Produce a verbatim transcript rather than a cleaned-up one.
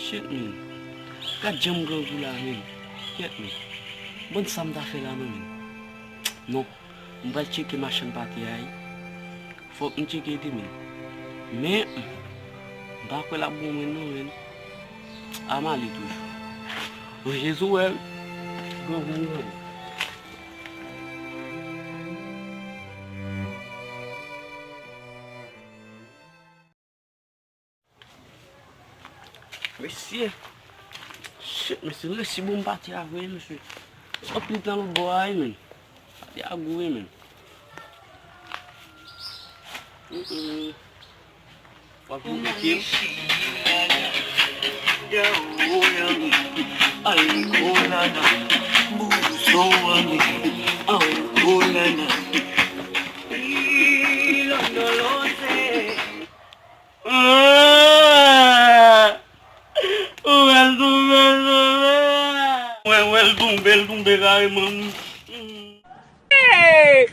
Shit, men. Gad jan m grangou la, men. Kèt, men. Bon, sa m ta fè la, non, men. Non. M pral tcheke machann pate a, wi. Fòk m tcheke tou, men. Men, m pa kwè l ap bon mwen, non, men. A m ale toujou. O, Jezi, wè. Grangou, men. Mesye. Shit, mesye, resi bon m pati a vre, mesye. Anpil tan lòt bò a, wi, men. Pati a gou, wi, men. Mm-mm. W ap konplike. Ah! Ou wè l tonbe, l tonbe. Mwen wè l tonbe, l tonbe kareman. Hey!